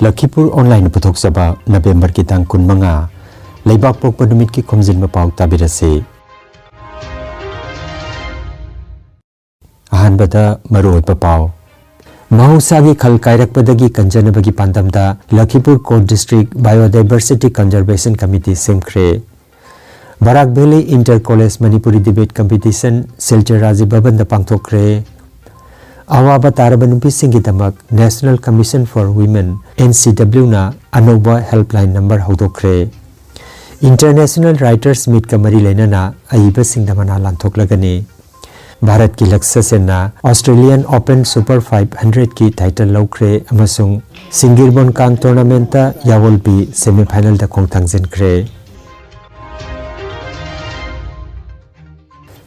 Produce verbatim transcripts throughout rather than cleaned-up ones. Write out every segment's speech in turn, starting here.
ꯂꯈꯤꯄꯨꯔ ꯑꯣꯟꯂꯥꯏꯟꯅ ꯄꯨꯊꯣꯛꯆꯕ ꯅꯕꯦꯝꯕꯔꯒꯤ ꯇꯥꯡ ꯀꯨꯟꯃꯉꯥ, ꯂꯩꯕꯥꯛꯄꯣꯛꯄ ꯅꯨꯃꯤꯠꯀꯤ ꯈꯣꯝꯖꯤꯟꯕ ꯄꯥꯎ ꯇꯥꯕꯤꯔꯁꯤ꯫ ꯑꯍꯥꯟꯕꯗ ꯃꯔꯨꯑꯣꯏꯕ ꯄꯥꯎ꯫ ꯃꯍꯧꯁꯥꯒꯤ ꯈꯜ ꯀꯥꯏꯔꯛꯄꯗꯒꯤ ꯀꯟꯖꯅꯕꯒꯤ ꯄꯥꯟꯗꯝꯗ Lakhipur court district biodiversity conservation committee ꯁꯦꯝꯈ꯭ꯔꯦ꯫ Barak valley inter college Manipuri debate competition Silchar Rajiv ꯚꯕꯟꯗ ꯄꯥꯡꯊꯣꯛꯈ꯭ꯔꯦ꯫ ꯑꯋꯥꯕ ꯇꯥꯔꯕ ꯅꯨꯄꯤꯁꯤꯡꯒꯤꯗꯃꯛ National Commission for Women, N C W ꯅ ꯑꯅꯧꯕ helpline number ꯍꯧꯗꯣꯛꯈ꯭ꯔꯦ꯫ International Writers Meetꯀ ꯃꯔꯤ ꯂꯩꯅꯅ ꯑꯏꯕꯁꯤꯡꯗ ꯃꯅꯥ ꯂꯥꯟꯊꯣꯛꯂꯒꯅꯤ꯫ ꯚꯥꯔꯠꯀꯤ ꯂꯛꯁ꯭ꯌ ꯁꯦꯟꯅ Australian Open Super five hundredꯀꯤ title ꯂꯧꯈ꯭ꯔꯦ ꯑꯃꯁꯨꯡ ꯁꯤꯡꯒꯤꯔꯕꯣꯟ ꯀꯥꯡ tournamentꯇ ꯌꯥꯑꯣꯜ ꯕꯤ semifinalꯗ ꯈꯣꯡꯊꯥꯡꯖꯤꯟꯈ꯭ꯔꯦ꯫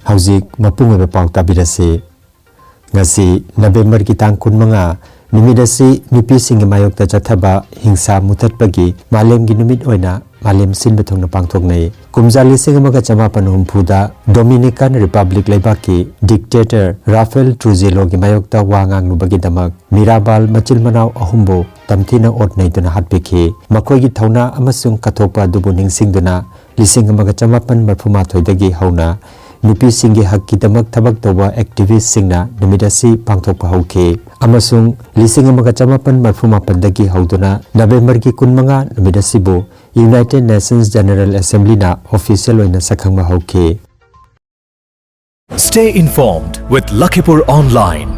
ꯍꯧꯖꯤꯛ ꯃꯄꯨꯡ ꯑꯣꯏꯕ ꯄꯥꯎ ꯇꯥꯕꯤꯔꯁꯤ꯫ ꯉꯁꯤ ꯅꯕꯦꯝꯕꯔꯒꯤ ꯇꯥꯡ ꯀꯨꯟꯃꯉꯥ, ꯅꯨꯃꯤꯠ ꯑꯁꯤ ꯅꯨꯄꯤꯁꯤꯡꯒꯤ ꯃꯥꯌꯣꯛꯇ ꯆꯠꯊꯕ ꯍꯤꯡꯁꯥ ꯃꯨꯊꯠꯄꯒꯤ ꯃꯥꯂꯦꯝꯒꯤ ꯅꯨꯃꯤꯠ ꯑꯣꯏꯅ ꯃꯥꯂꯦꯝ ꯁꯤꯟꯕ ꯊꯨꯡꯅ ꯄꯥꯡꯊꯣꯛꯅꯩ꯫ ꯀꯨꯝꯖꯥ ꯂꯤꯁꯤꯡ ꯑꯃꯒ ꯆꯃꯥꯄꯟ ꯍꯨꯝꯐꯨꯗ Dominican Republic ꯂꯩꯕꯥꯛꯀꯤ dictator Rafael Trujilloꯒꯤ ꯃꯥꯌꯣꯛꯇ ꯋꯥ ꯉꯥꯡꯂꯨꯕꯒꯤꯗꯃꯛ ꯃꯤꯔꯥꯕꯥꯜ ꯃꯆꯤꯜ ꯃꯅꯥꯎ ꯑꯍꯨꯝꯕꯨ ꯇꯝꯊꯤꯅ ꯑꯣꯠ ꯅꯩꯗꯨꯅ ꯍꯥꯠꯄꯤꯈꯤ꯫ ꯃꯈꯣꯏꯒꯤ ꯊꯧꯅꯥ ꯑꯃꯁꯨꯡ ꯀꯠꯊꯣꯛꯄ ꯑꯗꯨꯕꯨ ꯅꯤꯡꯁꯤꯡꯗꯨꯅ ꯂꯤꯁꯤꯡ ꯑꯃꯒ ꯆꯃꯥꯄꯟ ꯃꯔꯐꯨ ꯃꯥꯊꯣꯏꯗꯒꯤ ꯍꯧꯅ ꯅꯨꯄꯤꯁꯤꯡꯒꯤ ꯍꯛꯀꯤꯗꯃꯛ ꯊꯕꯛ ꯇꯧꯕ activistꯁꯤꯡꯅ ꯅꯨꯃꯤꯠ ꯑꯁꯤ ꯄꯥꯡꯊꯣꯛꯄ ꯍꯧꯈꯤ, ꯑꯃꯁꯨꯡ ꯂꯤꯁꯤꯡ ꯑꯃꯒ ꯆꯃꯥꯄꯟ ꯃꯔꯐꯨ ꯃꯥꯄꯟꯗꯒꯤ ꯍꯧꯗꯨꯅ ꯅꯕꯦꯝꯕꯔꯒꯤ ꯀꯨꯟꯃꯉꯥ ꯅꯨꯃꯤꯠ ꯑꯁꯤꯕꯨ United Nations General Assemblyꯅ official ꯑꯣꯏꯅ ꯁꯛꯈꯪꯕ ꯍꯧꯈꯤ꯫ Stay informed with Lakhipur Online.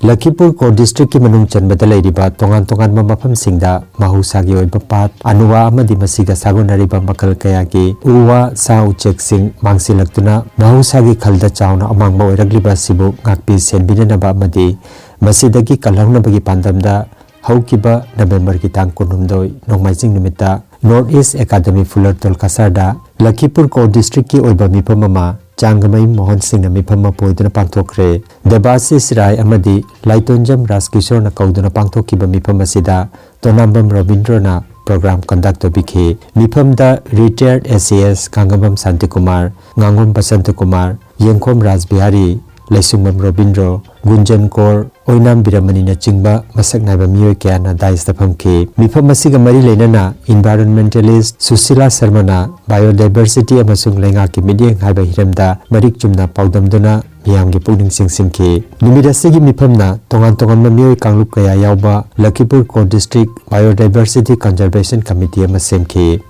Lakhipur court ꯗꯤꯁꯇ꯭ꯔꯤꯛꯀꯤ ꯃꯅꯨꯡ ꯆꯟꯕꯗ ꯂꯩꯔꯤꯕ ꯇꯣꯉꯥꯟ ꯇꯣꯉꯥꯟꯕ ꯃꯐꯝꯁꯤꯡꯗ ꯃꯍꯧꯁꯥꯒꯤ ꯑꯣꯏꯕ ꯄꯥꯠ, ꯑꯅꯨꯋꯥ ꯑꯃꯗꯤ ꯃꯁꯤꯒ ꯁꯥꯒꯣꯟꯅꯔꯤꯕ ꯃꯈꯜ ꯀꯌꯥꯒꯤ ꯎ ꯋꯥ, ꯁꯥ ꯎꯆꯦꯛꯁꯤꯡ ꯃꯥꯡꯁꯤꯜꯂꯛꯇꯨꯅ ꯃꯍꯧꯁꯥꯒꯤ ꯈꯜꯗ ꯆꯥꯎꯅ ꯑꯃꯥꯡꯕ ꯑꯣꯏꯔꯛꯂꯤꯕ ꯑꯁꯤꯕꯨ ꯉꯥꯛꯄꯤ ꯁꯦꯟꯕꯤꯅꯅꯕ ꯑꯃꯗꯤ ꯃꯁꯤꯗꯒꯤ ꯀꯜꯍꯧꯅꯕꯒꯤ ꯄꯥꯟꯗꯝꯗ ꯍꯧꯈꯤꯕ ꯅꯕꯦꯝꯕꯔꯒꯤ ꯇꯥꯡ ꯀꯨꯟꯍꯨꯝꯗꯣꯏ, ꯅꯣꯡꯃꯥꯏꯖꯤꯡ ꯅꯨꯃꯤꯠꯇ North East Academy ꯐꯨꯂꯔꯇꯣꯜ ꯀꯁꯥꯔꯗ ꯂꯈꯤꯄꯨꯔ ꯀꯣꯔꯠ ꯗꯤꯁꯇ꯭ꯔꯤꯛꯀꯤ ꯑꯣꯏꯕ ꯃꯤꯐꯝ ꯑꯃ ꯆꯥꯡꯒꯃꯌꯨꯝ ꯃꯣꯍꯟ ꯁꯤꯡꯅ ꯃꯤꯐꯝ ꯑꯃ ꯄꯣꯏꯗꯨꯅ ꯄꯥꯡꯊꯣꯛꯈ꯭ꯔꯦ꯫ ꯗꯦꯕꯥꯁꯤꯁ ꯔꯥꯏ ꯑꯃꯗꯤ ꯂꯥꯏꯇꯣꯟꯖꯝ ꯔꯥꯖꯀꯤꯁꯣꯔꯅ ꯀꯧꯗꯨꯅ ꯄꯥꯡꯊꯣꯛꯈꯤꯕ ꯃꯤꯐꯝ ꯑꯁꯤꯗ ꯇꯣꯅꯥꯝꯕꯝ ꯔꯕꯤꯟꯗ꯭ꯔꯣꯅ program conduct ꯇꯧꯕꯤꯈꯤ꯫ ꯃꯤꯐꯝꯗ retired S A S ꯀꯥꯡꯒꯝꯕꯝ Shantikumar, ꯉꯥꯉꯣꯝ ꯕꯁꯟꯇꯀꯨꯃꯥꯔ, ꯌꯦꯡꯈꯣꯝ ꯔꯥꯖꯕꯤꯍꯥꯔꯤ, ꯂꯩꯁꯨꯡꯕꯝ ꯔꯣꯕꯤꯟꯗ꯭ꯔꯣ, ꯒꯨꯟꯖꯟ ꯀꯣꯔ, ꯑꯣꯏꯅꯥꯝ ꯕꯤꯔꯃꯅꯤꯅꯆꯤꯡꯕ ꯃꯁꯛ ꯅꯥꯏꯕ ꯃꯤꯑꯣꯏ ꯀꯌꯥꯅ ꯗꯥꯏꯁꯇ ꯐꯝꯈꯤ꯫ ꯃꯤꯐꯝ ꯑꯁꯤꯒ ꯃꯔꯤ ꯂꯩꯅꯅ environmentalist ꯁꯨꯁꯤꯂꯥ ꯁꯔꯃꯅ biodiversity ꯑꯃꯁꯨꯡ ꯂꯩꯉꯥꯛꯀꯤ ꯃꯤꯠꯌꯦꯡ ꯍꯥꯏꯕ ꯍꯤꯔꯝꯗ ꯃꯔꯤꯛ ꯆꯨꯝꯅ ꯄꯥꯎꯗꯝꯗꯨꯅ ꯃꯤꯌꯥꯝꯒꯤ ꯄꯨꯛꯅꯤꯡ ꯆꯤꯡꯁꯤꯟꯈꯤ꯫ ꯅꯨꯃꯤꯠ ꯑꯁꯤꯒꯤ ꯃꯤꯐꯝꯅ ꯇꯣꯉꯥꯟ ꯇꯣꯉꯥꯟꯕ ꯃꯤꯑꯣꯏ ꯀꯥꯡꯂꯨꯞ ꯀꯌꯥ ꯌꯥꯎꯕ ꯂꯈꯤꯄꯨꯔ ꯀꯣ district biodiversity conservation committee ꯑꯃ ꯁꯦꯝꯈꯤ꯫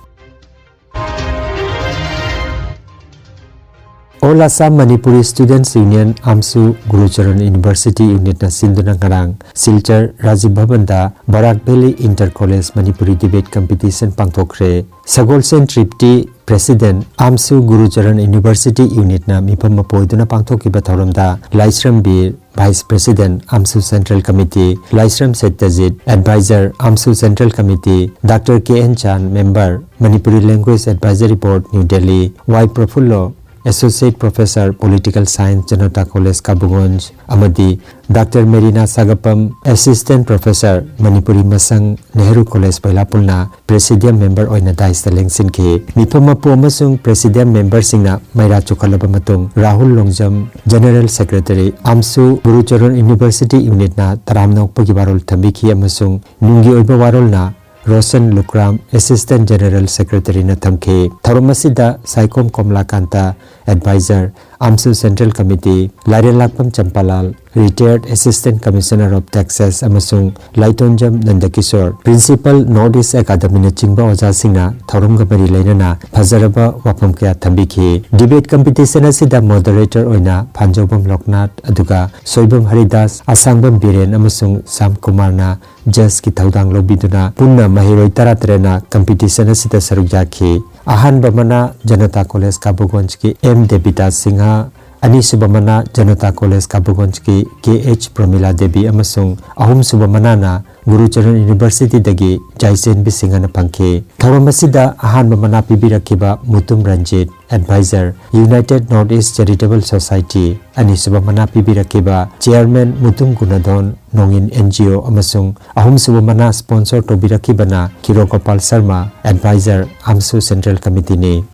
All Assam Manipuri Students Union, AMSU, Gurucharan University Unitꯅ ꯁꯤꯟꯗꯨꯅ ꯉꯔꯥꯡ ꯁꯤꯜꯆꯔ ꯔꯥꯖꯤꯕ ꯚꯕꯟꯗ Barak valley Inter College Manipuri Debate Competition ꯄꯥꯡꯊꯣꯛꯈ꯭ꯔꯦ꯫ Sagolsen Tripti, President, AMSU, Gurucharan University Unitꯅ ꯃꯤꯐꯝ ꯑꯃ ꯄꯣꯏꯗꯨꯅ ꯄꯥꯡꯊꯣꯛꯈꯤꯕ ꯊꯧꯔꯝꯗ ꯂꯥꯏꯁ꯭ꯔꯝ ꯕꯤꯔ, Vice President, AMSU Central Committee, ꯂꯥꯏꯁ꯭ꯔꯝ ꯁꯠꯇꯖꯤꯠ, Advisor, AMSU Central Committee, Doctor K N Chan, Member, Manipuri Language Advisory Board, New Delhi, Y Profullo, Associate Professor, Political Science, Janata College, Kabugonj, ꯑꯃꯗꯤ Doctor Merina Sagapam, Assistant Professor, Manipuri Masang, Nehru College, ꯕꯩꯂꯥꯄꯨꯜꯅ Presidium Member ꯑꯣꯏꯅ ꯗꯥꯏꯁꯇ ꯂꯦꯡꯁꯤꯟꯈꯤ꯫ ꯃꯤꯐꯝ ꯃꯄꯨ ꯑꯃꯁꯨꯡ Presidium Memberꯁꯤꯡꯅ ꯃꯩꯔꯥ ꯆꯨꯈꯠꯂꯕ ꯃꯇꯨꯡ, Rahul Longjam, General Secretary, AMSU, Gurucharan University Unitꯅ ꯇꯔꯥꯝꯅ ꯑꯣꯛꯄꯒꯤ ꯋꯥꯔꯣꯜ ꯊꯝꯕꯤꯈꯤ ꯑꯃꯁꯨꯡ ꯅꯨꯡꯒꯤ ꯑꯣꯏꯕ ꯋꯥꯔꯣꯜꯅ ꯔꯣꯁꯟ ꯂꯨꯀ꯭ꯔꯥꯝ, Assistant General Secretaryꯅ ꯊꯝꯈꯤ꯫ ꯊꯧꯔꯝ ꯑꯁꯤꯗ Saikhom ꯀꯣꯝꯂꯥꯀꯥꯟꯇ, Advisor, AMSU Central Committee, ꯂꯥꯏꯔꯦꯟꯂꯥꯛꯄꯝ ꯆꯝꯄꯥꯂꯥꯜ, Retired Assistant Commissioner of Taxes, ꯑꯃꯁꯨꯡ ꯂꯥꯏꯇꯣꯟꯖꯝ ꯅꯟꯗꯀꯤꯁꯣꯔ, Principal, North East Academyꯅꯆꯤꯡꯕ ꯑꯣꯖꯥꯁꯤꯡꯅ ꯊꯧꯔꯝꯒ ꯃꯔꯤ ꯂꯩꯅꯅ ꯐꯖꯔꯕ ꯋꯥꯐꯝ ꯀꯌꯥ ꯊꯝꯕꯤꯈꯤ꯫ Debate competition ꯑꯁꯤꯗ Moderator ꯑꯣꯏꯅ ꯐꯥꯟꯖꯧꯕꯝ ꯂꯣꯛꯅꯥꯊ, ꯑꯗꯨꯒ ꯁꯣꯏꯕꯝ ꯍꯔꯤꯗꯥꯁ, ꯑꯁꯥꯡꯕꯝ ꯕꯤꯔꯦꯟ ꯑꯃꯁꯨꯡ ꯁ꯭ꯌꯥꯝ ꯀꯨꯃꯥꯔꯅ Judgeꯀꯤ ꯊꯧꯗꯥꯡ ꯂꯧꯕꯤꯗꯨꯅ ꯄꯨꯟꯅ ꯃꯍꯩꯔꯣꯏ ꯇꯔꯥꯇꯔꯦꯠꯅ competition ꯑꯁꯤꯗ ꯁꯔꯨꯛ ꯌꯥꯈꯤ꯫ ꯑꯍꯥꯟꯕ ꯃꯅꯥ Janata College ꯀꯥꯕꯨꯒꯣꯟꯖꯀꯤ M ꯗꯦꯕꯤꯗꯥꯁ ꯁꯤꯡꯍ, ꯑꯅꯤꯁꯨꯕ ꯃꯅꯥ Janata College ꯀꯥꯕꯨꯒꯣꯟꯖꯀꯤ K H ꯄ꯭ꯔꯃꯤꯂꯥ Devi ꯑꯃꯁꯨꯡ ꯑꯍꯨꯝꯁꯨꯕ ꯃꯅꯥꯅ ꯒꯨꯔꯨꯆꯔꯟ Universityꯗꯒꯤ ꯖꯥꯏꯆꯦꯟꯕꯤ ꯁꯤꯡꯍꯅ ꯐꯪꯈꯤ꯫ ꯊꯧꯔꯝ ꯑꯁꯤꯗ ꯑꯍꯥꯟꯕ ꯃꯅꯥ ꯄꯤꯕꯤꯔꯛꯈꯤꯕ Mutum Ranjit, Advisor, United North East Charitable Society, ꯑꯅꯤꯁꯨꯕ ꯃꯅꯥ ꯄꯤꯕꯤꯔꯛꯈꯤꯕ Chairman Mutum ꯒꯨꯅꯥꯙꯣꯟ, ꯅꯣꯡꯏꯟ N G O, ꯑꯃꯁꯨꯡ ꯑꯍꯨꯝꯁꯨꯕ ꯃꯅꯥ sponsor ꯇꯧꯕꯤꯔꯛꯈꯤꯕꯅ ꯈꯤꯔꯣ Gopal Sharma, Advisor, AMSU Central Committeeꯅꯤ꯫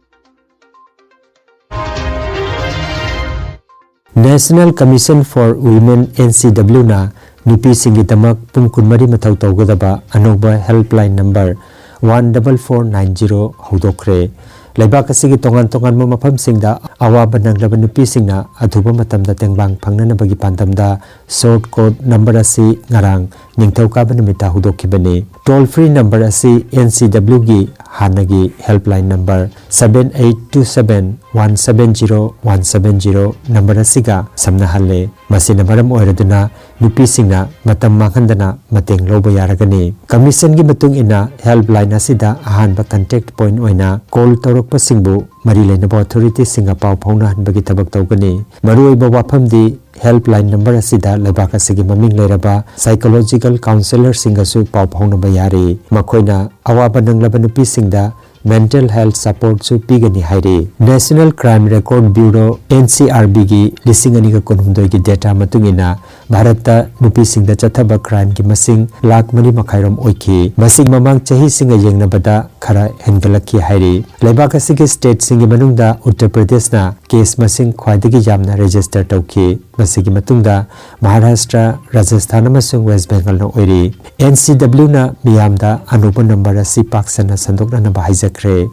National Commission for Women, N C W ꯅ ꯅꯨꯄꯤꯁꯤꯡꯒꯤꯗꯃꯛ ꯄꯨꯡ ꯀꯨꯟꯃꯔꯤ ꯃꯊꯧ ꯇꯧꯒꯗꯕ ꯑꯅꯧꯕ helpline number one double four nine zero ꯍꯧꯗꯣꯛꯈ꯭ꯔꯦ꯫ ꯂꯩꯕꯥꯛ ꯑꯁꯤꯒꯤ ꯇꯣꯉꯥꯟ ꯇꯣꯉꯥꯟꯕ ꯃꯐꯝꯁꯤꯡꯗ ꯑꯋꯥꯕ ꯅꯪꯂꯕ ꯅꯨꯄꯤꯁꯤꯡꯅ ꯑꯊꯨꯕ ꯃꯇꯝꯗ ꯇꯦꯡꯕꯥꯡ ꯐꯪꯅꯅꯕꯒꯤ ꯄꯥꯟꯗꯝꯗ short code number ꯑꯁꯤ ꯉꯔꯥꯡ ꯅꯤꯡꯊꯧꯀꯥꯕ ꯅꯨꯃꯤꯠꯇ ꯍꯧꯗꯣꯛꯈꯤꯕꯅꯤ꯫ Toll free number ꯑꯁꯤ N C W ꯒꯤ ꯍꯥꯟꯅꯒꯤ helpline number seven eight two seven one seven zero one seven zero number ꯑꯁꯤꯒ ꯁꯝꯅꯍꯜꯂꯦ꯫ ꯃꯁꯤꯅ ꯃꯔꯝ ꯑꯣꯏꯔꯗꯨꯅ ꯅꯨꯄꯤꯁꯤꯡꯅ ꯃꯇꯝ ꯃꯥꯡꯍꯟꯗꯅ ꯃꯇꯦꯡ ꯂꯧꯕ ꯌꯥꯔꯒꯅꯤ꯫ Commission ꯒꯤ ꯃꯇꯨꯡ ꯏꯟꯅ, helpline ꯑꯁꯤꯗ ꯑꯍꯥꯟꯕ contact point ꯑꯣꯏꯅ call ꯇꯧꯔꯛꯄꯁꯤꯡꯕꯨ ꯃꯔꯤ ꯂꯩꯅꯕ authority ꯁꯤꯡꯒ ꯄꯥꯎ ꯐꯥꯎꯅꯍꯟꯕꯒꯤ ꯊꯕꯛ ꯇꯧꯒꯅꯤ꯫ ꯃꯔꯨꯑꯣꯏꯕ ꯋꯥꯐꯝꯗꯤ, helpline number ꯑꯁꯤꯗ ꯂꯩꯕꯥꯛ ꯑꯁꯤꯒꯤ ꯃꯃꯤꯡ ꯂꯩꯔꯕ psychological counsellor ꯁꯤꯡꯒꯁꯨ ꯄꯥꯎ ꯐꯥꯎꯅꯕ ꯌꯥꯔꯤ꯫ ꯃꯈꯣꯏꯅ ꯑꯋꯥꯕ ꯅꯪꯂꯕ ꯅꯨꯄꯤꯁꯤꯡꯗ mental health support ꯁꯨ ꯄꯤꯒꯅꯤ ꯍꯥꯏꯔꯤ꯫ National Crime Record Bureau, N C R B ꯒꯤ ꯂꯤꯁꯤꯡ ꯑꯅꯤꯒ ꯀꯨꯟꯍꯨꯝꯗꯣꯏꯒꯤ data ꯃꯇꯨꯡ ꯏꯟꯅ, ꯚꯥꯔꯠꯇ ꯅꯨꯄꯤꯁꯤꯡꯗ ꯆꯠꯊꯕ crime ꯒꯤ ꯃꯁꯤꯡ ꯂꯥꯈ ꯃꯔꯤ ꯃꯈꯥꯏ ꯔꯣꯝ ꯑꯣꯏꯈꯤ꯫ ꯃꯁꯤ ꯃꯃꯥꯡ ꯆꯍꯤꯁꯤꯡꯒ ꯌꯦꯡꯅꯕꯗ ꯈꯔ ꯍꯦꯟꯒꯠꯂꯛꯈꯤ ꯍꯥꯏꯔꯤ꯫ ꯂꯩꯕꯥꯛ ꯑꯁꯤꯒꯤ state ꯁꯤꯡꯒꯤ ꯃꯅꯨꯡꯗ ꯎꯠꯇꯔ ꯄ꯭ꯔꯗꯦꯁꯅ case ꯃꯁꯤꯡ ꯈ꯭ꯋꯥꯏꯗꯒꯤ ꯌꯥꯝꯅ register ꯇꯧꯈꯤ꯫ ꯃꯁꯤꯒꯤ ꯃꯇꯨꯡꯗ ꯃꯍꯥꯔꯥꯁꯇ꯭ꯔ, ꯔꯥꯖꯁꯊꯥꯟ ꯑꯃꯁꯨꯡ ꯋꯦꯁ ꯕꯦꯡꯒꯜꯅ ꯑꯣꯏꯔꯤ꯫ N C W ꯅ ꯃꯤꯌꯥꯝꯗ ꯑꯅꯧꯕ number ꯑꯁꯤ ꯄꯥꯛ ꯁꯟꯅ ꯁꯟꯗꯣꯛꯅꯅꯕ ꯍꯥꯏꯖꯈ꯭ꯔꯦ꯫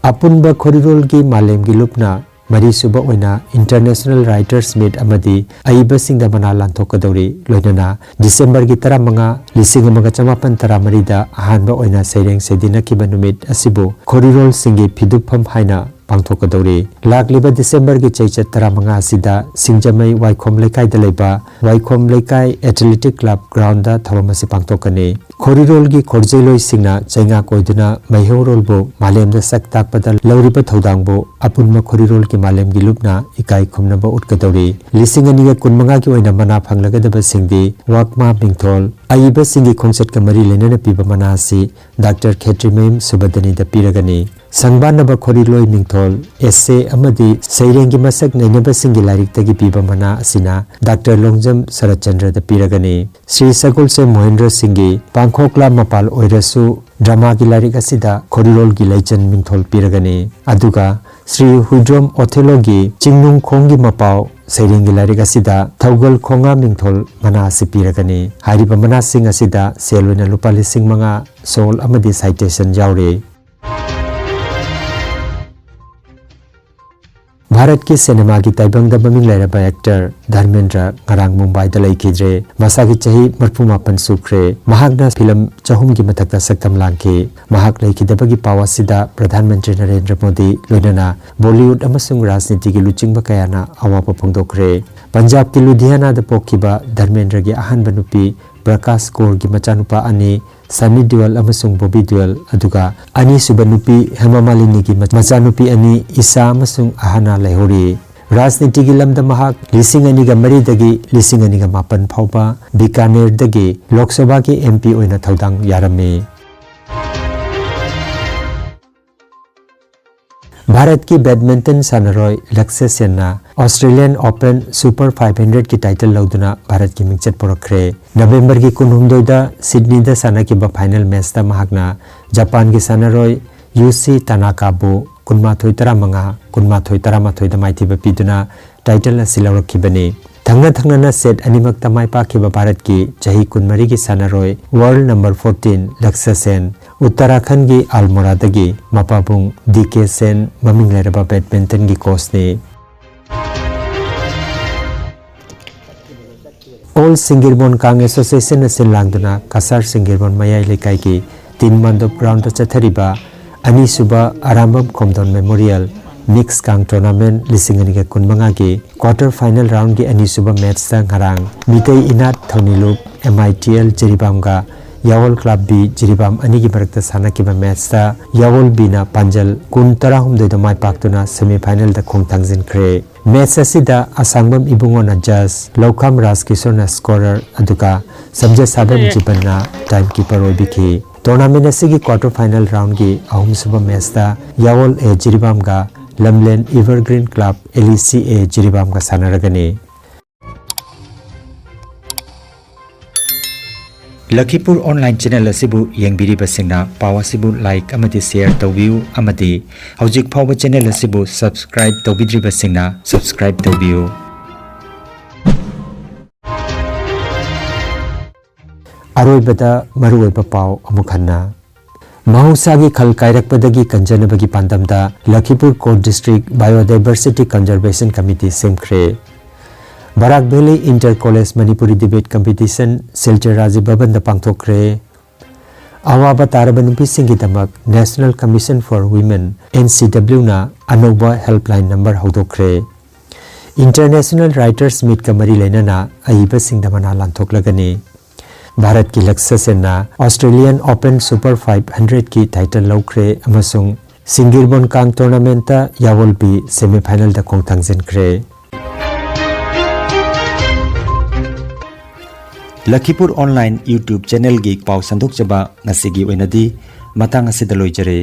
ꯑꯄꯨꯟꯕ ꯈꯣꯔꯤꯔꯣꯜꯒꯤ ꯃꯥꯂꯦꯝꯒꯤ ꯂꯨꯞꯅ ꯃꯔꯤꯁꯨꯕ ꯑꯣꯏꯅ International Writers Meet ꯑꯃꯗꯤ ꯑꯏꯕꯁꯤꯡꯗ ꯃꯅꯥ ꯂꯥꯟꯊꯣꯛꯀꯗꯧꯔꯤ꯫ ꯂꯣꯏꯅꯅ December ꯒꯤ ꯇꯔꯥꯃꯉꯥ, ꯂꯤꯁꯤꯡ ꯑꯃꯒ ꯆꯃꯥꯄꯟ ꯇꯔꯥꯃꯔꯤꯗ ꯑꯍꯥꯟꯕ ꯑꯣꯏꯅ ꯁꯩꯔꯦꯡ ꯁꯩꯗꯤꯟꯅꯈꯤꯕ ꯅꯨꯃꯤꯠ ꯑꯁꯤꯕꯨ ꯈꯣꯔꯤꯔꯣꯜꯁꯤꯡꯒꯤ ꯐꯤꯗꯨꯞꯐꯝ ꯍꯥꯏꯅ ꯄꯥꯡꯊꯣꯛꯀꯗꯧꯔꯤ꯫ ꯂꯥꯛꯂꯤꯕ December ꯒꯤ ꯆꯩꯆꯠ ꯇꯔꯥꯃꯉꯥ ꯑꯁꯤꯗ ꯁꯤꯡꯖꯃꯩ ꯋꯥꯏꯈꯣꯝ ꯂꯩꯀꯥꯏꯗ ꯂꯩꯕ ꯋꯥꯏꯈꯣꯝ ꯂꯩꯀꯥꯏ Athletic Club ground ꯊꯧꯔꯝ ꯑꯁꯤ ꯄꯥꯡꯊꯣꯛꯀꯅꯤ꯫ ꯈꯣꯔꯤꯔꯣꯜꯒꯤ ꯈꯣꯔꯖꯩꯂꯣꯏꯁꯤꯡꯅ ꯆꯩꯉꯥꯛ ꯑꯣꯏꯗꯨꯅ ꯃꯩꯍꯧꯔꯣꯜꯕꯨ ꯃꯥꯂꯦꯝꯗ ꯁꯛ ꯇꯥꯛꯄꯗ ꯂꯧꯔꯤꯕ ꯊꯧꯗꯥꯡꯕꯨ ꯑꯄꯨꯟꯕ ꯈꯣꯔꯤꯔꯣꯜꯒꯤ ꯃꯥꯂꯦꯝꯒꯤ ꯂꯨꯞꯅ ꯏꯀꯥꯏ ꯈꯨꯝꯅꯕ ꯎꯠꯀꯗꯧꯔꯤ꯫ ꯂꯤꯁꯤꯡ ꯑꯅꯤꯒ ꯀꯨꯟꯃꯉꯥꯒꯤ ꯑꯣꯏꯅ ꯃꯅꯥ ꯐꯪꯂꯒꯗꯕꯁꯤꯡꯗꯤ ꯋꯥꯛꯃꯥ ꯃꯤꯡꯊꯣꯜ, ꯑꯏꯕꯁꯤꯡꯒꯤ ꯈꯣꯡꯆꯠꯀ ꯃꯔꯤ ꯂꯩꯅꯅ ꯄꯤꯕ ꯃꯅꯥ ꯑꯁꯤ ꯗꯥꯛꯇꯔ ꯈꯦꯇ꯭ꯔꯤꯃꯌꯨꯝ ꯁꯨꯕꯗꯅꯤꯗ ꯄꯤꯔꯒꯅꯤ꯫ ꯁꯪꯕꯥꯟꯅꯕ ꯈꯣꯔꯤꯂꯣꯏ ꯃꯤꯡꯊꯣꯜ, essay ꯑꯃꯗꯤ ꯁꯩꯔꯦꯡꯒꯤ ꯃꯁꯛ ꯅꯩꯅꯕꯁꯤꯡꯒꯤ ꯂꯥꯏꯔꯤꯛꯇꯒꯤ ꯄꯤꯕ ꯃꯅꯥ ꯑꯁꯤꯅ ꯗꯥꯛꯇꯔ ꯂꯣꯡꯖꯝ ꯁꯔꯠꯆꯟꯗ꯭ꯔꯗ ꯄꯤꯔꯒꯅꯤ꯫ ꯁ꯭ꯔꯤ ꯁꯒꯣꯜꯁꯦꯝ ꯃꯣꯍꯦꯟꯗ꯭ꯔ ꯁꯤꯡꯒꯤ ꯄꯥꯡꯈꯣꯛꯂꯥ ꯃꯄꯥꯜ ꯑꯣꯏꯔꯁꯨ ꯗ꯭ꯔꯃꯥꯒꯤ ꯂꯥꯏꯔꯤꯛ ꯑꯁꯤꯗ ꯈꯣꯔꯤꯔꯣꯜꯒꯤ ꯂꯩꯆꯟ ꯃꯤꯡꯊꯣꯜ ꯄꯤꯔꯒꯅꯤ꯫ ꯑꯗꯨꯒ ꯁ꯭ꯔꯤ ꯍꯨꯏꯗ꯭ꯔꯣꯝ ꯑꯣꯊꯦꯂꯣꯒꯤ ꯆꯤꯡꯅꯨꯡ ꯈꯣꯡꯒꯤ ꯃꯄꯥꯎ ꯁꯩꯔꯦꯡꯒꯤ ꯂꯥꯏꯔꯤꯛ ꯑꯁꯤꯗ ꯊꯧꯒꯜ ꯈꯣꯡꯉꯥ ꯃꯤꯡꯊꯣꯜ ꯃꯅꯥ ꯑꯁꯤ ꯄꯤꯔꯒꯅꯤ꯫ ꯍꯥꯏꯔꯤꯕ ꯃꯅꯥꯁꯤꯡ ꯑꯁꯤꯗ ꯁꯦꯜ ꯑꯣꯏꯅ ꯂꯨꯄꯥ ꯂꯤꯁꯤꯡ ꯃꯉꯥ, ꯁꯣꯜ ꯑꯃꯗꯤ ꯁꯥꯏꯇꯦꯁꯟ ꯌꯥꯎꯔꯤ꯫ ꯚꯥꯔꯠꯀꯤ ꯁꯤꯅꯦꯃꯥꯒꯤ ꯇꯥꯏꯕꯪꯗ ꯃꯃꯤꯡ ꯂꯩꯔꯕ ꯑꯦꯛꯇꯔ ꯙꯔꯃꯦꯟꯗ꯭ꯔ ꯉꯔꯥꯡ ꯃꯨꯝꯕꯥꯏꯗ ꯂꯩꯈꯤꯗ꯭ꯔꯦ꯫ ꯃꯁꯥꯒꯤ ꯆꯍꯤ ꯃꯔꯤꯐꯨ ꯃꯥꯄꯟ ꯁꯨꯈ꯭ꯔꯦ꯫ ꯃꯍꯥꯛꯅ ꯐꯤꯂꯝ ꯆꯍꯨꯝꯒꯤ ꯃꯊꯛꯇ ꯁꯛꯇꯝ ꯂꯥꯡꯈꯤ꯫ ꯃꯍꯥꯛ ꯂꯩꯈꯤꯗꯕꯒꯤ ꯄꯥꯎ ꯑꯁꯤꯗ ꯄ꯭ꯔꯙꯥꯟ ꯃꯟꯇ꯭ꯔꯤ ꯅꯔꯦꯟꯗ꯭ꯔ ꯃꯣꯗꯤ ꯂꯣꯏꯅꯅ ꯕꯣꯂꯤꯋꯨꯗ ꯑꯃꯁꯨꯡ ꯔꯥꯖꯅꯤꯇꯤꯒꯤ ꯂꯨꯆꯤꯡꯕ ꯀꯌꯥꯅ ꯑꯋꯥꯕ ꯐꯣꯡꯗꯣꯛꯈ꯭ꯔꯦ꯫ ꯄꯟꯖꯥꯕꯀꯤ ꯂꯨꯙꯤꯌꯥꯅꯥꯗ ꯄꯣꯛꯈꯤꯕ ꯙꯔꯃꯦꯟꯗ꯭ꯔꯒꯤ ꯑꯍꯥꯟꯕ ꯅꯨꯄꯤ ꯄ꯭ꯔꯀꯥꯁ ꯀꯣꯔꯒꯤ ꯃꯆꯥꯅꯨꯄꯥ ꯑꯅꯤ, ꯁꯟꯅꯤ ꯗꯤꯑꯣꯜ ꯑꯃꯁꯨꯡ ꯕꯣꯕꯤ ꯗꯤꯑꯣꯜ, ꯑꯗꯨꯒ ꯑꯅꯤꯁꯨꯕ ꯅꯨꯄꯤ ꯍꯦꯃꯥ ꯃꯥꯂꯤꯅꯤꯒꯤ ꯃꯆꯥꯅꯨꯄꯤ ꯑꯅꯤ, ꯏꯁꯥ ꯑꯃꯁꯨꯡ ꯑꯍꯥꯅꯥ ꯂꯩꯍꯧꯔꯤ꯫ ꯔꯥꯖꯅꯤꯇꯤꯒꯤ ꯂꯝꯗ ꯃꯍꯥꯛ ꯂꯤꯁꯤꯡ ꯑꯅꯤꯒ ꯃꯔꯤꯗꯒꯤ ꯂꯤꯁꯤꯡ ꯑꯅꯤꯒ ꯃꯥꯄꯟ ꯐꯥꯎꯕ ꯕꯤꯀꯥꯅꯦꯔꯗꯒꯤ ꯂꯣꯛ ꯁꯚꯥꯒꯤ ꯑꯦꯝ ꯄꯤ ꯑꯣꯏꯅ ꯊꯧꯗꯥꯡ ꯌꯥꯔꯝꯃꯤ꯫ ꯚꯥꯔꯠꯀꯤ ꯕꯦꯗꯃꯤꯟꯇꯟ ꯁꯥꯟꯅꯔꯣꯏ ꯂꯛꯁ꯭ꯌ ꯁꯦꯟꯅ Australian open super five ꯍꯟꯗ꯭ꯔꯦꯗꯀꯤ title ꯂꯧꯗꯨꯅ ꯚꯥꯔꯠꯀꯤ ꯃꯤꯡꯆꯠ ꯄꯨꯔꯛꯈ꯭ꯔꯦ꯫ ꯅꯕꯦꯝꯕꯔꯒꯤ ꯀꯨꯟꯍꯨꯝꯗꯣꯏꯗ ꯁꯤꯗꯅꯤꯗ ꯁꯥꯟꯅꯈꯤꯕ ꯐꯥꯏꯅꯦꯜ ꯃꯦꯆꯇ ꯃꯍꯥꯛꯅ ꯖꯄꯥꯟꯒꯤ ꯁꯥꯟꯅꯔꯣꯏ ꯌꯨꯁꯤ ꯇꯥꯅꯥꯀꯥꯕꯨ ꯀꯨꯟꯃꯥꯊꯣꯏ ꯇꯔꯥꯃꯉꯥ, ꯀꯨꯟꯃꯥꯊꯣꯏ ꯇꯔꯥꯃꯥꯊꯣꯏꯗ ꯃꯥꯏꯊꯤꯕ ꯄꯤꯗꯨꯅ ꯇꯥꯏꯇꯜ ꯑꯁꯤ ꯂꯧꯔꯛꯈꯤꯕꯅꯤ꯫ ꯊꯪꯅ ꯊꯪꯅꯅ ꯁꯦꯠ ꯑꯅꯤꯃꯛꯇ ꯃꯥꯏ ꯄꯥꯛꯈꯤꯕ ꯚꯥꯔꯠꯀꯤ ꯆꯍꯤ ꯀꯨꯟꯃꯔꯤꯒꯤ ꯁꯥꯟꯅꯔꯣꯏ ꯋꯥꯔꯜ ꯅꯝꯕꯔ ꯐꯣꯔꯇꯤꯟ ꯂꯛꯁ꯭ꯌ ꯁꯦꯟ ꯎꯠꯇꯔꯥꯈꯟꯒꯤ ꯑꯜꯃꯣꯔꯥꯗꯒꯤ ꯃꯄꯥꯕꯨꯡ ꯗꯤ ꯀꯦ ꯁꯦꯟ ꯃꯃꯤꯡ ꯂꯩꯔꯕ ꯕꯦꯗꯃꯤꯟꯇꯟꯒꯤ ꯀꯣꯆꯅꯤ꯫ ꯑꯣꯜ ꯁꯤꯡꯒꯤꯔꯕꯣꯟ ꯀꯥꯡ ꯑꯦꯁꯣꯁꯤꯌꯦꯁꯟꯅ ꯁꯤꯟ ꯂꯥꯡꯗꯨꯅ ꯀꯁꯥꯔ ꯁꯤꯡꯒꯤꯔꯕꯣꯟ ꯃꯌꯥꯏ ꯂꯩꯀꯥꯏꯒꯤ ꯇꯤꯟ ꯃꯥꯟꯗꯣꯞ ꯒ꯭ꯔꯥꯎꯟꯗ ꯆꯠꯊꯔꯤꯕ ꯑꯅꯤꯁꯨꯕ ꯑꯔꯥꯝꯕꯝ ꯈꯣꯝꯗꯣꯟ ꯃꯦꯃꯣꯔꯤꯌꯦꯜ ꯃꯤꯛꯁ ꯀꯥꯡ ꯇꯣꯔꯅꯥꯃꯦꯟ ꯂꯤꯁꯤꯡ ꯑꯅꯤꯒ ꯀꯨꯟꯃꯉꯥꯒꯤ ꯀ꯭ꯋꯥꯔꯇꯔ ꯐꯥꯏꯅꯦꯜ ꯔꯥꯎꯟꯒꯤ ꯑꯅꯤꯁꯨꯕ ꯃꯦꯆꯇ ꯉꯔꯥꯡ Meetei Inat Thounilup M I T L ꯖꯤꯔꯤꯕꯥꯝꯒ ꯌꯥꯋꯣꯜ ꯀ꯭ꯂꯕ ꯕꯤ ꯖꯤꯔꯤꯕꯥꯝ ꯑꯅꯤꯒꯤ ꯃꯔꯛꯇ ꯁꯥꯟꯅꯈꯤꯕ ꯃꯦꯆꯇ ꯌꯥꯋꯣꯜ ꯕꯤꯅ ꯄꯥꯟꯖꯜ ꯀꯨꯟ ꯇꯔꯥꯍꯨꯝꯗꯣꯏꯗ ꯃꯥꯏ ꯄꯥꯛꯇꯨꯅ ꯁꯦꯃꯤ ꯐꯥꯏꯅꯦꯜꯗ ꯈꯣꯡ ꯊꯥꯡꯖꯤꯟꯈ꯭ꯔꯦ꯫ ꯃꯦꯆ ꯑꯁꯤꯗ ꯑꯁꯥꯡꯕꯝ ꯏꯕꯨꯡꯉꯣꯅ ꯖꯖ, ꯂꯧꯈꯥꯝ ꯔꯥꯖꯀꯤꯁꯣꯔꯅ ꯁ꯭ꯀꯣꯔꯔ, ꯑꯗꯨꯒ ꯁꯝꯖꯦ ꯁꯥꯕꯝ ꯖꯤꯕꯟꯅ ꯇꯥꯏꯝ ꯀꯤꯄꯔ ꯑꯣꯏꯕꯤꯈꯤ꯫ ꯇꯣꯔꯅꯥꯃꯦꯟ ꯑꯁꯤꯒꯤ ꯀ꯭ꯋꯥꯔꯇꯔ ꯐꯥꯏꯅꯦꯜ ꯔꯥꯎꯟꯒꯤ ꯑꯍꯨꯝꯁꯨꯕ ꯃꯦꯆꯇ ꯌꯥꯋꯣꯜ ꯑꯦ ꯖꯤꯔꯤꯕꯥꯝꯒ ꯂꯝꯂꯦꯟ ꯏꯚꯔꯒ꯭ꯔꯤꯟ ꯀ꯭ꯂꯕ, ꯑꯦꯜ ꯏ ꯁꯤ ꯑꯦ, ꯖꯤꯔꯤꯕꯥꯝꯒ ꯁꯥꯟꯅꯔꯒꯅꯤ꯫ ꯂꯈꯤꯄꯨꯔ ꯑꯣꯟꯂꯥꯏꯟ ꯆꯦꯅꯦꯜ ꯑꯁꯤꯕꯨ ꯌꯦꯡꯕꯤꯔꯤꯕꯁꯤꯡꯅ ꯄꯥꯎ ꯑꯁꯤꯕꯨ ꯂꯥꯏꯛ ꯑꯃꯗꯤ ꯁꯦꯌꯔ ꯇꯧꯕꯤꯌꯨ ꯑꯃꯗꯤ ꯍꯧꯖꯤꯛ ꯐꯥꯎꯕ ꯆꯦꯅꯦꯜ ꯑꯁꯤꯕꯨ ꯁꯕꯁꯀ꯭ꯔꯥꯏꯕ ꯇꯧꯕꯤꯗ꯭ꯔꯤꯕꯁꯤꯡꯅ ꯁꯕꯁꯀ꯭ꯔꯥꯏꯕ ꯇꯧꯕꯤꯌꯨ꯫ ꯑꯔꯣꯏꯕꯗ ꯃꯔꯨꯑꯣꯏꯕ ꯄꯥꯎ ꯑꯃꯨꯛ ꯍꯟꯅ꯫ ꯃꯍꯧꯁꯥꯒꯤ ꯈꯜ ꯀꯥꯏꯔꯛꯄꯗꯒꯤ ꯀꯟꯖꯅꯕꯒꯤ ꯄꯥꯟꯗꯝꯗ Lakhipur court district biodiversity conservation committee ꯁꯦꯝꯈ꯭ꯔꯦ꯫ Barak valley inter college Manipuri debate competition Silchar Rajiv ꯚꯕꯟꯗ ꯄꯥꯡꯊꯣꯛꯈ꯭ꯔꯦ꯫ ꯑꯋꯥꯕ ꯇꯥꯔꯕ ꯅꯨꯄꯤꯁꯤꯡꯒꯤꯗꯃꯛ National Commission for Women, N C W ꯅ ꯑꯅꯧꯕ ꯍꯦꯜꯞꯂꯥꯏꯟ ꯅꯝꯕꯔ ꯍꯧꯗꯣꯛꯈ꯭ꯔꯦ꯫ ꯏꯟꯇꯔꯅꯦꯁꯅꯦꯜ ꯔꯥꯏꯇꯔꯁ ꯃꯤꯠꯀ ꯃꯔꯤ ꯂꯩꯅꯅ ꯑꯏꯕꯁꯤꯡꯗ ꯃꯅꯥ ꯂꯥꯟꯊꯣꯛꯂꯒꯅꯤ꯫ ꯚꯥꯔꯠꯀꯤ Lux ꯁꯦꯟꯅ ꯑꯣꯁꯇ꯭ꯔꯦꯂꯤꯌꯥꯟ open super five ꯍꯟꯗ꯭ꯔꯦꯠꯀꯤ title ꯂꯧꯈ꯭ꯔꯦ ꯑꯃꯁꯨꯡ ꯁꯤꯡꯒꯤꯔꯕꯣꯟ ꯀꯥꯡ ꯇꯣꯔꯅꯥꯃꯦꯟꯠꯇ ꯌꯥꯑꯣꯜ ꯄꯤ ꯁꯦꯃꯤꯐꯥꯏꯅꯦꯜꯗ ꯈꯣꯡꯊꯥꯡ ꯆꯟꯈ꯭ꯔꯦ꯫ ꯂꯈꯤꯄꯨꯔ ꯑꯣꯟꯂꯥꯏꯟ ꯌꯨꯇ꯭ꯌꯨꯕ ꯆꯦꯅꯦꯜꯒꯤ ꯄꯥꯎ ꯁꯟꯗꯣꯛꯆꯕ ꯉꯁꯤꯒꯤ ꯑꯣꯏꯅꯗꯤ ꯃꯇꯥꯡ ꯑꯁꯤꯗ ꯂꯣꯏꯖꯔꯦ꯫